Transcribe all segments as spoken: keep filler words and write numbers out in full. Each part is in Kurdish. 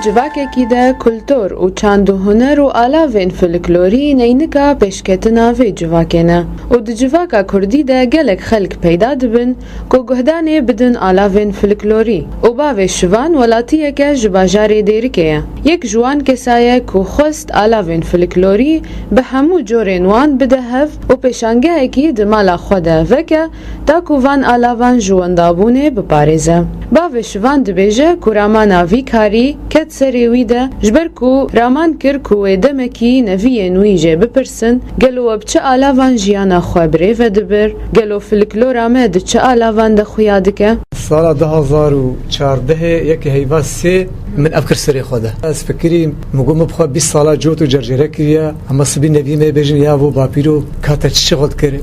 Civakekî de kultur û çand û huner û alavên folklorî neynika pêşketina vê civakê ne û di civaka kurdî de gelek xelk peyda dibin ku guhdanê bidin alavên folklorî û bavê Şivan welatiyeke ji bajarê Dêrikê ye. Yek ji wan kesa ye ku xwest alavên folklorî bi hemû corên wan bide hev û pêşangehekî di mala xwe de veke, ta ku van alavan ji wendabûnê biparêze. Bavê Şivan dibêje ku ramana vî karî ket serê wî de, ji ber ku raman kir ku wê demekî neviyên wî jê bipirsin, gelo we bi çi alavan jiyana xwe bi rê ve dibir, gelo folklora me di çi alavan de xuya dike? Sala du hazar û çardehê yekê heyva sê min ev kir serê xwe de. Ez fikirî, min got, min bi xwe bîst sala cot û cercere kiriye. Hema sibî nevî me bêjin, ya bo bapîro, ka te çi çi xwe dikir?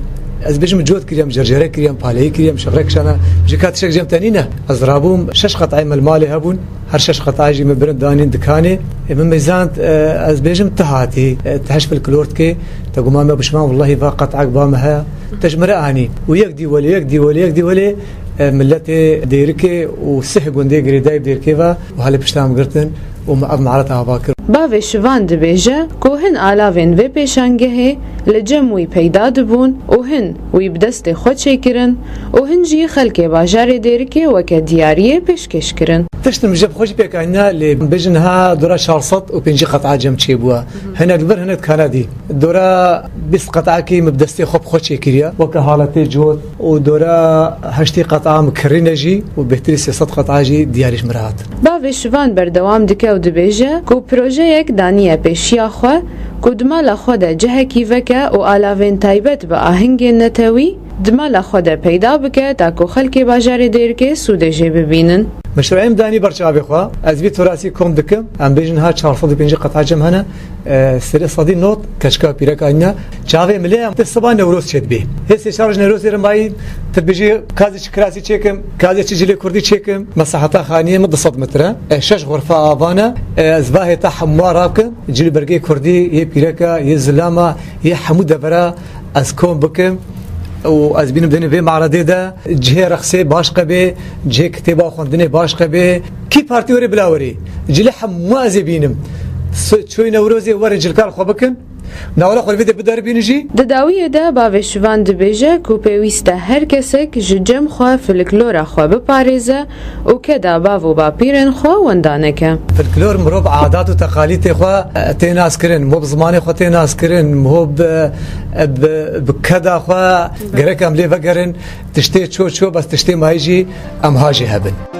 Ez bêjim, cot kiriyem, cercere kiriyem, paleyî kiriyem, şeqrek kişana. Ji ka tiştek cem te nîne. Ez rabûm, şeş qetayê me li malê hebûn. Her şeş qetayê jî me birin danîn dikanê. E, min mêzand, e, ez bêjim, tu hatî, e, tu heş folklor dikê, te guma me bi Şivan, wellahî va qetayek ba me heye. Te ji me re anî. Û yek dî welê, yek dî welê, yek dî welê, e, miletê Dêrikê û sih gundê girêdayî bi Dêrikê ve û halê pişta em girtin û me ev miaret ava kir. Bavê Şivan dibêje ku hin alavên vê pêşangehê li cem wî peyda dibûn û hin wî bi destê xwe çêkirin û hin jî xelkê bajarê Dêrikê weke diyariyê pêşkêş kirin. Tişt min ji xwe jî pêk anîna, lê bêjin ha dora çar sed û pêncî qet'a cem çêbûye. Hinek li vir, hinek di Kanadî. Dora bîst qet'akî min bi destê xwe bi xwe çêkiriye. Weke haletê cot û dora heştê qet'a min kirîne jî û bêhtirî sê sed qet'a jî diyarî ji min re hat. Bavê Şivan berdewam dike û dibêje ku projeyek daniye pêşiya xwe ku di mala xwe de cihekî veke û alavên taybet bi ahingên netewî di mala xwe de peyda bike, ta ku xelkê bajarê Dêrikê sûdê jê bibînin. Meşrûeyê min danî ber çavê xwe, ez vî torasî kom dikim, em bêjin ha çar sed û pêncî qet'a cem hene, e, serê sedî nod keçika pîrek anîne. Çavê min lê em ti siba Newroz çêdibê. Hê sê çar roj Newrozê re mayî, tu dibêjî, ka ez ê çi kirasî çêkim, ka ez ê çi cilê kurdî çêkim. Mesaheta xaniyê min du sed metre. E, şeş xurfa ava ne. E, ez va hê te hemû rakim. Cil û bergê kurdî, yê pîreka, yê zilama, yê hemû devera ez kom bikim. Û ez bînim dinê vê maredê de cihê reqsê baş qebê, cihê kitêba xwendinê baş qebê. Kî partî werê bila werê. Cilê hemû ez ê bînim. S-, çoyê Newrozê were cilkar xwe bikin. Navla xwe li vê de bidaribînin jî. Di dawiyê de bavê Şivan dibêje ku pêwîst e her kesek ji cem xwe folklora xwe biparêze û keda bav û bapîrên xwe wenda neke. Folklor mirov adat û teqalîtê xwe, e, tê naskirin, mirov zimanê xwe tê naskirin, mirov bi, e, bi, bi keda xwe gerek em lê vegerin, tiştê ço ço, bes tiştê mayî jî em ha jê hebin.